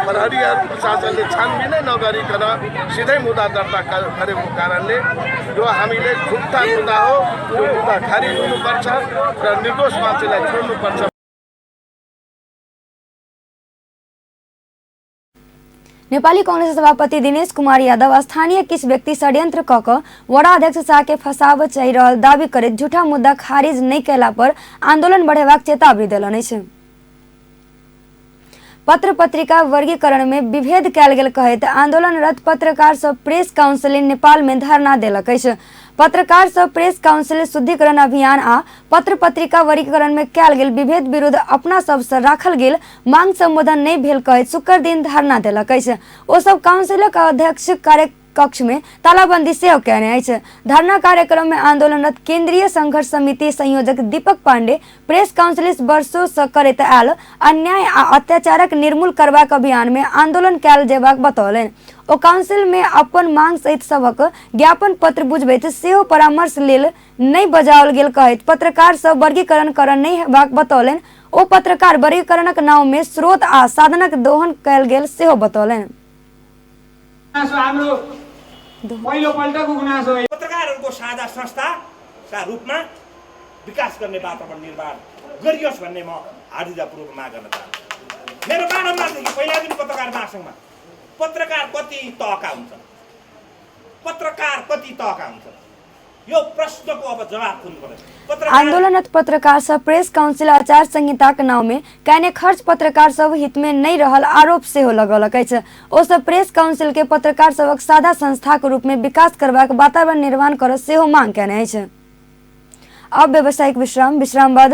प्रहरीहरू प्रशासनले छानबिनै नगरिकन सिधै मुद्दा दर्ता गरेको कारणले यो हामीले झुट्टा मुद्दा हो, यो मुद्दा खारिज हुनुपर्छ र निर्दोष मान्छेलाई छोड्नुपर्छ। नेपाली कांग्रेस सभापति दिनेश कुमार यादव स्थानीय किछु व्यक्ति षड्यंत्र कऽ कऽ वडा अध्यक्ष शाह के फंसाबऽ चाहि रहल दावी करैत झूठा मुद्दा खारिज नहि कयला पर आंदोलन बढ़ेबाक चेतावनी देलनि अछि। पत्र पत्रिका वर्गीकरण में विभेद कयल गेल कहैत आंदोलनरत पत्रकार सब प्रेस काउंसिल नेपाल में धरना देलक अछि। पत्रकार सब प्रेस काउंसिल शुद्धिकरण अभियान आ पत्र पत्रिका वर्गीकरण में कयल गेल विभेद विरुद्ध अपना सबसँ राखल गेल मांग संबोधन नहि भेल कहैत शुक्र दिन धरना देलक अछि। ओ सब काउंसिलक अध्यक्ष कार्य कक्ष में तालाबंदी सेहो कयने अछि। धरना कार्यक्रम में आंदोलनरत केंद्रीय संघर्ष समिति संयोजक दीपक पांडे प्रेस काउंसिल वर्षों सँ करैत आयल अन्याय आ अत्याचारक निर्मूल करबाक अभियान में आंदोलन कयल जेबाक बतौलनि। ओ काउंसिल में अपन मांग सहित सभक ज्ञापन पत्र बुझबैत सेहो परामर्श लेल नहि बजाओल गेल कहैत पत्रकार सब वर्गीकरण करऽ नहि हेबाक बतौलनि। ओ पत्रकार वर्गीकरणक नाव में स्रोत आ साधनक दोहन कयल गेल सेहो बतौलनि। गुनासो हाम्रो पहिलोपल्टको गुनासो। पत्रकारहरूको साझा संस्थाका रूपमा विकास गर्ने वातावरण निर्माण गरियोस् भन्ने म हार्दिकतापूर्वक माग गर्न चाहन्छु। मेरो बारम्बारदेखि पहिला पनि पत्रकार महासङ्घमा पत्रकार कति तहका हुन्छन्, पत्रकार कति तहका हुन्छन्। यो प्रश्नको अब जवाब खोज्नु पर्यो। आंदोलनरत पत्रकार सब प्रेस काउंसिल आचार संहिताक नाव में कयने खर्च पत्रकार सब हित में नहीं रहल आरोप सेहो लगौलक अछि। ओ सब प्रेस काउंसिल के पत्रकार सबक साधा संस्थाक रूप में विकास करबाक वातावरण निर्माण करऽ सेहो मांग कयने अछि। अब व्यावसायिक विश्राम, विश्राम बाद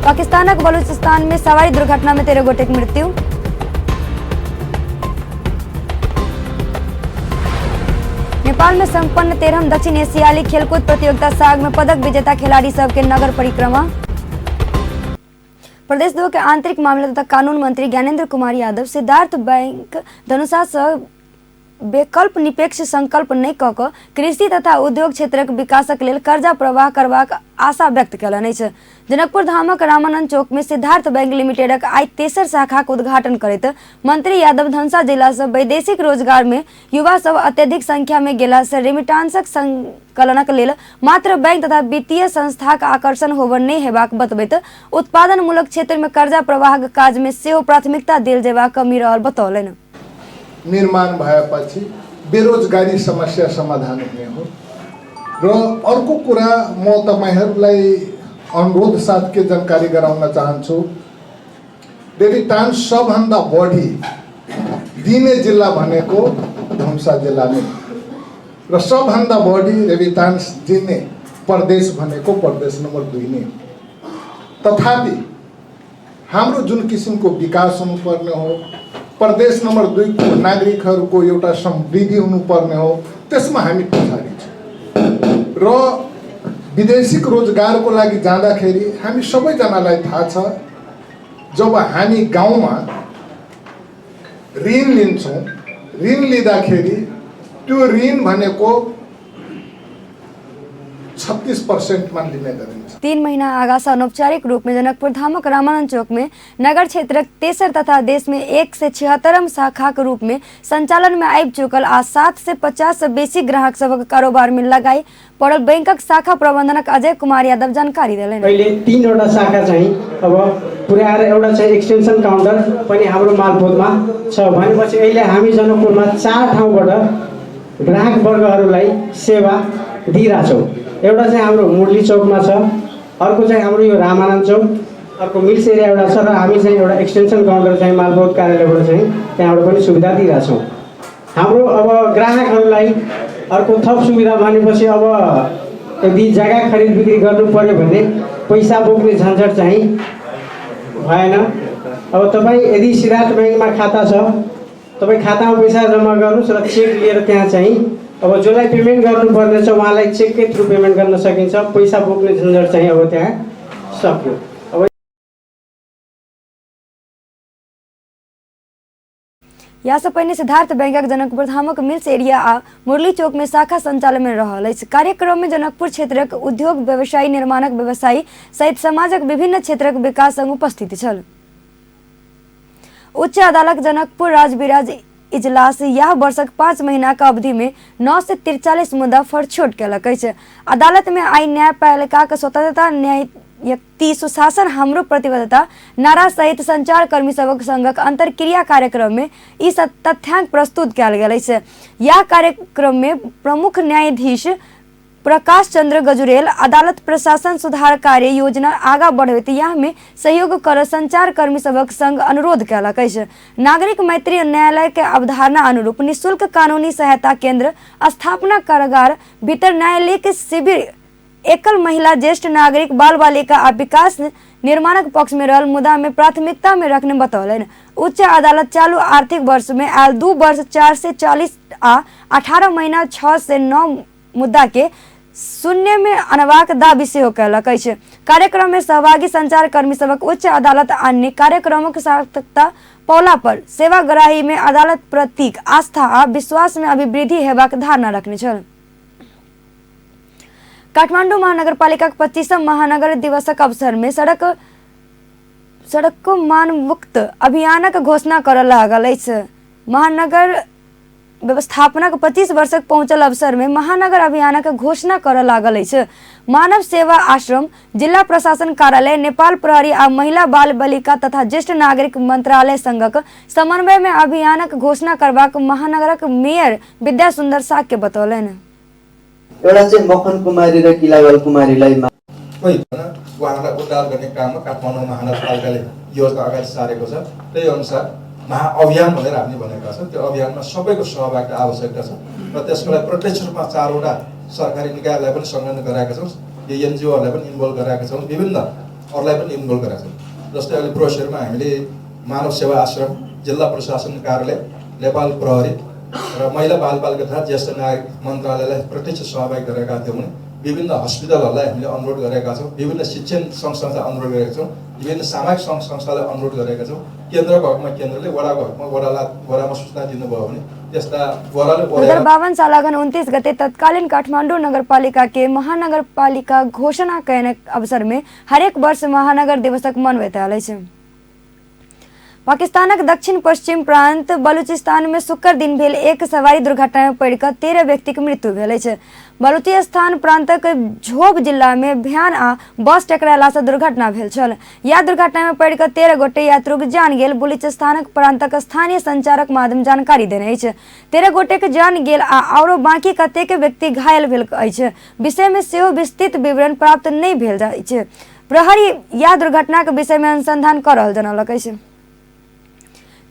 पाकिस्तानक बलूचिस्तान में सवारी दुर्घटना में 13 गोटेक मृत्यु। नेपाल में संपन्न 13म दक्षिण एशियाली खेलकूद प्रतियोगिता साग में पदक विजेता खिलाड़ी सबके नगर परिक्रमा। प्रदेश 2 के आंतरिक मामला तथा कानून मंत्री ज्ञानेन्द्र कुमार यादव सिद्धार्थ बैंक धनुषा से विकल्प निपेक्ष संकल्प नहि कऽ कऽ कृषि तथा उद्योग क्षेत्रक विकासक लेल कर्जा प्रवाह करबाक आशा व्यक्त कयलनि अछि। जनकपुर धामक रामानंद चौक में सिद्धार्थ बैंक लिमिटेडक आइ तेसर शाखाक उद्घाटन करैत मंत्री यादव धनुषा जिला सँ वैदेशिक रोजगार में युवा सब अत्यधिक संख्या में गेला से रेमिटांसक संकलनक लेल मात्र बैंक तथा वित्तीय संस्थाक आकर्षण होबय नहि हेबाक बतबैत उत्पादनमूलक क्षेत्र में कर्जा प्रवाहक काज में सेहो प्राथमिकता देल जेबाक कमी रहल बतौलनि। निर्माण भएपछि बेरोजगारी समस्या समाधान हुने हो। र अर्को कुरा म तपाईहरूलाई अनुरोध साथ के जानकारी गराउन चाहन्छु, रेमिटान्स सबभन्दा बढी दिने जिल्ला भनेको धनुषा जिल्ला नै र सबभन्दा बढी रेमिटान्स दिने प्रदेश भनेको प्रदेश नम्बर 2 नै। तथापि हाम्रो जुन किसिमको विकास हुनुपर्ने हो, प्रदेश नम्बर 2 को नागरिकहरूको एउटा समृद्धि हुनुपर्ने हो, त्यसमा हामी पछाडि छौँ। र विदेशिक रोजगारको लागि जाँदाखेरि हामी सबैजनालाई थाहा छ, जब हामी गाउँमा ऋण लिन्छौँ, ऋण लिँदाखेरि त्यो ऋण भनेको 36% मा लिने गरिन्छ। 3 महीना आगा से अनौपचारिक रूप में जनकपुर धामक रामानंद चौक में नगर क्षेत्रक तेसर तथा देश में 176म शाखा के रूप में संचालन में आबि चुकल आ 750 से बेसी ग्राहक सबक कारोबार में लगाई पड़ल बैंकक शाखा प्रबंधनक अजय कुमार यादव जानकारी देलनि। अहिले 3वटा शाखा चाहिँ अब पुर्याएर एउटा चाहिँ एक्सटेन्सन काउन्टर पनि हाम्रो मालपोतमा छ। भनेपछि अहिले हामी जनकपुरमा 4 ठाउँबाट ग्राहक वर्गहरूलाई सेवा दिइरहेछौँ। एउटा चाहिँ हाम्रो मुरली चौकमा छ, अर्को चाहिँ हाम्रो यो रामानन्द चौक, अर्को मिल्स एरिया एउटा छ र हामी चाहिँ एउटा एक्सटेन्सन काउन्टर चाहिँ मालपोत कार्यालयबाट चाहिँ त्यहाँबाट पनि सुविधा दिइरहेछौँ। हाम्रो अब ग्राहकहरूलाई अर्को थप सुविधा भनेपछि अब यदि जग्गा खरिद बिक्री गर्नु पर्यो भने पैसा बोक्ने झन्झट चाहिँ भएन। अब तपाईँ यदि सिद्धार्थ ब्याङ्कमा खाता छ, तपाईँ खातामा पैसा जम्मा गर्नुहोस् र चेक लिएर त्यहाँ चाहिँ अब जसलाई पेमेन्ट गर्नुपर्ने छ उहाँलाई चेककै थ्रु पेमेन्ट गर्न सकिन्छ। पैसा बोक्ने झन्झट चाहिँ अब त्यहाँ सक्यो। अब यहाँ से पहिने सिद्धार्थ बैंकक जनकपुर धामक मिल्स एरिया आ मुरली चौक में शाखा संचालन में रहल अछि। कार्यक्रम में जनकपुर क्षेत्रक उद्योग व्यवसायी, निर्माणक व्यवसायी सहित समाजक विभिन्न क्षेत्रक विकास संग उपस्थित छल। उच्च अदालत जनकपुर राजविराज इजलास यह वर्षक 5 महीना के अवधि में 943 मुद्दा फरछोट कयलक अछि। अदालत में आई न्यायपालिका के स्वतंत्रता, न्याययुक्ति, सुशासन हाम्रो प्रतिबद्धता नारा सहित संचारकर्मी सबक संगक अंतरक्रिया कार्यक्रम में ई तथ्यांक प्रस्तुत कयल गेल अछि। यह कार्यक्रम में प्रमुख न्यायाधीश प्रकाश चंद्र गजुरेल अदालत प्रशासन सुधार कार्य योजना आगा बढ़बैत यह में सहयोग कर संचारकर्मी सबक संग अनुरोध कयलक अछि। नागरिक मैत्री न्यायालय के अवधारणा अनुरूप निःशुल्क कानूनी सहायता केंद्र स्थापना, कारागार भीतर न्यायालयिक शिविर, एकल महिला, ज्येष्ठ नागरिक, बाल बालिका आ विकास निर्माणक पक्ष में रहल मुद्दा में प्राथमिकता में रखने बतौलनि। उच्च अदालत चालू आर्थिक वर्ष में आयल 2 वर्ष 440 आ 18 महीना 609 मुद्दा के शून्य में अनबाक दावी सेहो कयलक अछि। कार्यक्रम में सहभागी संचारकर्मी सबक उच्च अदालत अन्य कार्यक्रमक सार्थकता पौला पर सेवाग्राही में अदालत प्रतीक आस्था आ विश्वास में अभिवृद्धि हेबाक धारणा रखने छल। काठमांडू महानगरपालिका 25म महानगर दिवसक अवसर में सड़क मानमुक्त अभियानक घोषणा करऽ लागल अछि। महानगर व्यवस्थापनक 25 वर्षक पहुँचल अवसर में महानगर अभियानक घोषणा करऽ लागल अछि। मानव सेवा आश्रम, जिल्ला प्रशासन कार्यालय, नेपाल प्रहरी आ महिला बाल बालिका तथा ज्येष्ठ नागरिक मंत्रालय संगक समन्वय में अभियानक घोषणा करबाक महानगरक मेयर विद्या सुन्दर शाक्य बतौलनि। एउटा चाहिँ मखन कुमारी र किलावल कुमारीलाई उहाँहरूलाई उद्धार गर्ने काममा काठमाडौँ महानगरपालिकाले योजना अगाडि सारेको छ। त्यही अनुसार महाअभियान भनेर हामीले भनेका छौँ। त्यो अभियानमा सबैको सहभागिता आवश्यकता छ र त्यसको लागि प्रत्यक्ष रूपमा 4वटा सरकारी निकायहरूलाई पनि संलग्न गराएका छौँ, यो एनजिओहरूलाई पनि इन्भल्भ गराएका छौँ, विभिन्न अरूलाई पनि इन्भल्भ गराएका छौँ। जस्तै अहिले प्रोसेसमा हामीले मानव सेवा आश्रम, जिल्ला प्रशासन कार्यालय, नेपाल प्रहरी र महिला बालबालिका तथा ज्येष्ठ नागरिक मन्त्रालयलाई प्रत्यक्ष सहभागी गरेका थियौँ भने विभिन्न हस्पिटलहरूलाई हामीले अनुरोध गरेका छौँ, विभिन्न शिक्षण सङ्घ संस्थालाई अनुरोध गरेका छौँ, विभिन्न सामाजिक सङ्घ संस्थालाई अनुरोध गरेका छौँ। केन्द्रको हकमा केन्द्रले, वडाको हकमा वडामा सूचना दिनुभयो भने त्यस्ता वडाले 2052 साल अगहन 29 गते तत्कालीन काठमाडौँ नगरपालिका के महानगरपालिका घोषणा कयने अवसर में हरेक वर्ष महानगर दिवसक मनबैत आयल अछि। पाकिस्तानक दक्षिण पश्चिम प्रांत बलूचिस्तान में शुक्र दिन भेल एक सवारी दुर्घटना में पड़िकऽ 13 व्यक्तिक मृत्यु भेल अछि। बलूचिस्तान प्रांतक झोब जिला में भ्यान आ बस टकरायला सँ दुर्घटना भेल छल। यह दुर्घटना में पड़िकऽ 13 गोटे यात्रुक जान गेल बलूचिस्तानक प्रांतक स्थानीय संचारक माध्यम जानकारी देने अछि। 13 गोटेक जान गेल आ औरो बाकी कतेक व्यक्ति घायल भेल अछि विषय में सेहो विस्तृत विवरण प्राप्त नहि भेल अछि। प्रहरी यह दुर्घटनाक विषय में अनुसंधान कऽ रहल जनौलक अछि।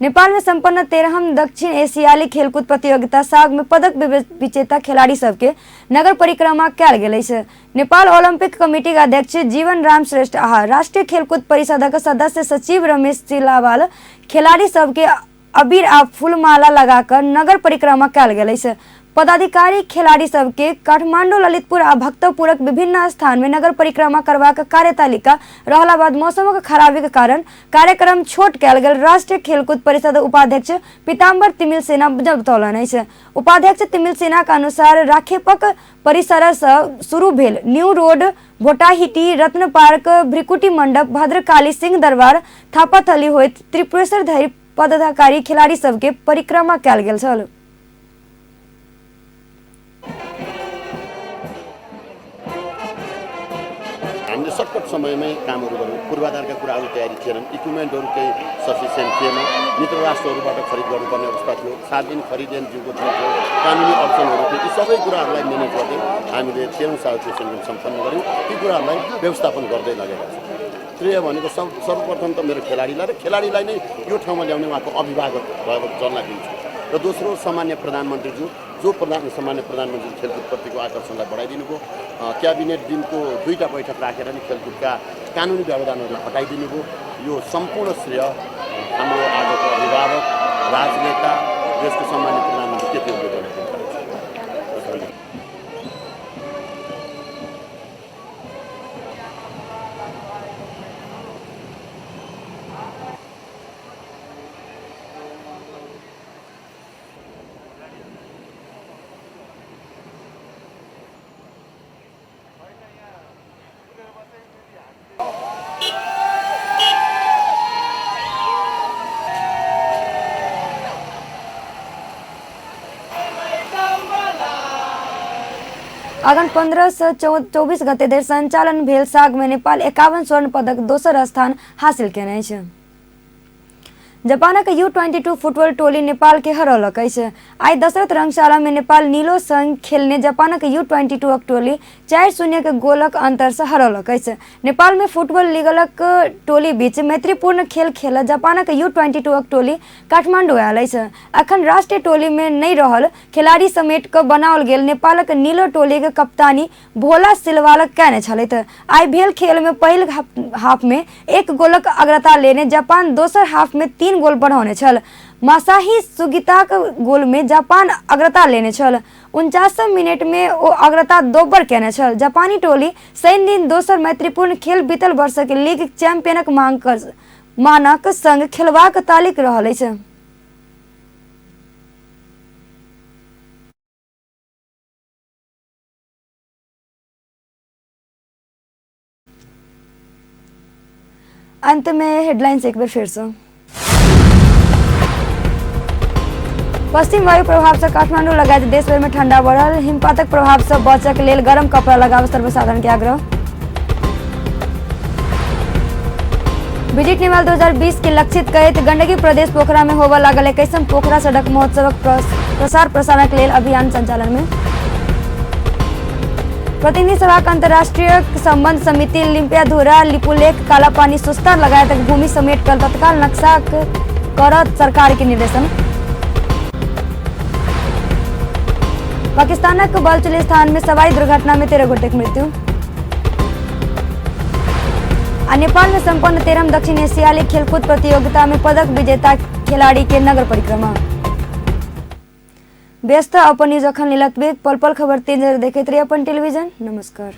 नेपाल में संपन्न 13म दक्षिण एशियाली खेलकूद प्रतियोगिता साग में पदक विजेता खिलाड़ी सबके नगर परिक्रमा कयल गेल अछि। नेपाल ओलंपिक कमिटी के अध्यक्ष जीवन राम श्रेष्ठ आ राष्ट्रीय खेलकूद परिषदक सदस्य सचिव रमेश सिलावाल खिलाड़ी सबके अबीर आ फूलमाला लगाकर नगर परिक्रमा कयल गेल अछि। पदाधिकारी खिलाड़ी सबके काठमांडू, ललितपुर आ भक्तपुरक विभिन्न स्थान में नगर परिक्रमा करबाक कार्यतालिका रहला बाद मौसमक खराबीक कारण कार्यक्रम छोट कयल गेल राष्ट्रीय खेलकूद परिषद उपाध्यक्ष पीताम्बर तिमिल सेना बतौलनि अछि। उपाध्यक्ष तिमिल सेनाक अनुसार राखेपक परिसर सँ शुरू भेल new road, Bhotahiti, Ratna park, Bhrikuti Mandap, Bhadrakali Singh Darbar, Thapathali होइत त्रिपुरेश्वर धरि पदाधिकारी खिलाड़ी सबके परिक्रमा कयल गेल छल। हामीले सर्टकट समयमै कामहरू गऱ्यौँ। पूर्वाधारका कुराहरू तयारी थिएनन्, इक्विपमेन्टहरू केही सफिसियन्ट थिएन, मित्र राष्ट्रहरूबाट खरिद गर्नुपर्ने अवस्था थियो, 7 दिन खरिद एनजिओको थियो, कानुनी अडचनहरू थियो। यी सबै कुराहरूलाई म्यानेज गर्दै हामीले 13औं साल एसियन गेम सम्पन्न गऱ्यौँ। ती कुराहरूलाई व्यवस्थापन गर्दै लगेका छौँ। श्रेय भनेको सर्वप्रथम त मेरो खेलाडीलाई र खेलाडीलाई नै यो ठाउँमा ल्याउने उहाँको अभिभावक जनलाई दिन्छु र दोस्रो सामान्य प्रधानमन्त्रीज्यू, जो सामान्य प्रधानमन्त्री खेलकुदप्रतिको आकर्षणलाई बढाइदिनु भयो, क्याबिनेट दिनको 2टा बैठक राखेर नै खेलकुदका कानुनी व्यवधानहरू हटाइदिनु भयो। यो सम्पूर्ण श्रेय हाम्रो आजको अभिभावक, राजनेता, देशको सामान्य प्रधानमन्त्री केपी ओलीलाई दिन चाहन्छु। अगहन 15 से 24 गते धरि संचालन भेल साग में नेपाल 51 स्वर्ण पदक दोसर स्थान हासिल केने अछि। जापानक U22 football टोली नेपाल के हरौलक अछि। आइ दशरथ रंगशाला में नेपाल नीलो संग खेलने जापानक U22 टोली 4-0 के गोलक अंतर से हरौलक अछि। नेपाल में फुटबॉल लीगलक टोली बीच मैत्रीपूर्ण खेल खेल जापानक U22 टोली काठमांडू आयल अछि। अखन राष्ट्रीय टोली में नहि रहल खिलाड़ी समेट कऽ बनाओल गेल नेपालक नीलो टोली के कप्तानी भोला सिलवालक केने छलथि। आइ भेल खेल में पहिल हाफ में 1 गोलक अग्रता लेने जापान दोसर हाफ में 3 गोल बढ़ौने छल। मासाही सुगिताक गोल में जापान अग्रता लेने छल। 49 मिनट में ओ अग्रता दोबर केने छल। जापानी टोली शनि दिन दोसर मैत्रीपूर्ण खेल बीतल वर्ष के लीग चैंपियनक मानक संग खेलबाक तालिक रहल अछि। अंत में हेडलाइंस एक बार फिर से। पश्चिम वायु प्रभाव से काठमांडू लगायत देशभर में ठंडा बढ़ल। हिमपातक प्रभाव से बचक लेल गरम कपड़ा लगाव सर्वसाधारण के आग्रह। विजिट नेपाल 2020 के लक्षित करैत गंडकी प्रदेश पोखरा में होबय लागल 21म पोखरा सड़क महोत्सवक प्रसार प्रसारणक लेल अभियान संचालन में। प्रतिनिधि सभा के अंतर्राष्ट्रीय संबंध समिति लिम्पियाधुरा लिपुलेख कालापानी सुस्ता लगायत भूमि समेट कर तत्काल नक्शा करत सरकार के निर्देशन। पाकिस्तानक बलूचिस्तान में सवारी दुर्घटना में 13 गोटे के मृत्यु। आ नेपाल में संपन्न 13म दक्षिण एशियाली खेलकूद प्रतियोगिता में पदक विजेता खिलाड़ी के नगर परिक्रमा। व्यस्त अपन न्यूज अखन लीलत पल पल खबर तेज देखैत रही अपन टेलीविजन। नमस्कार।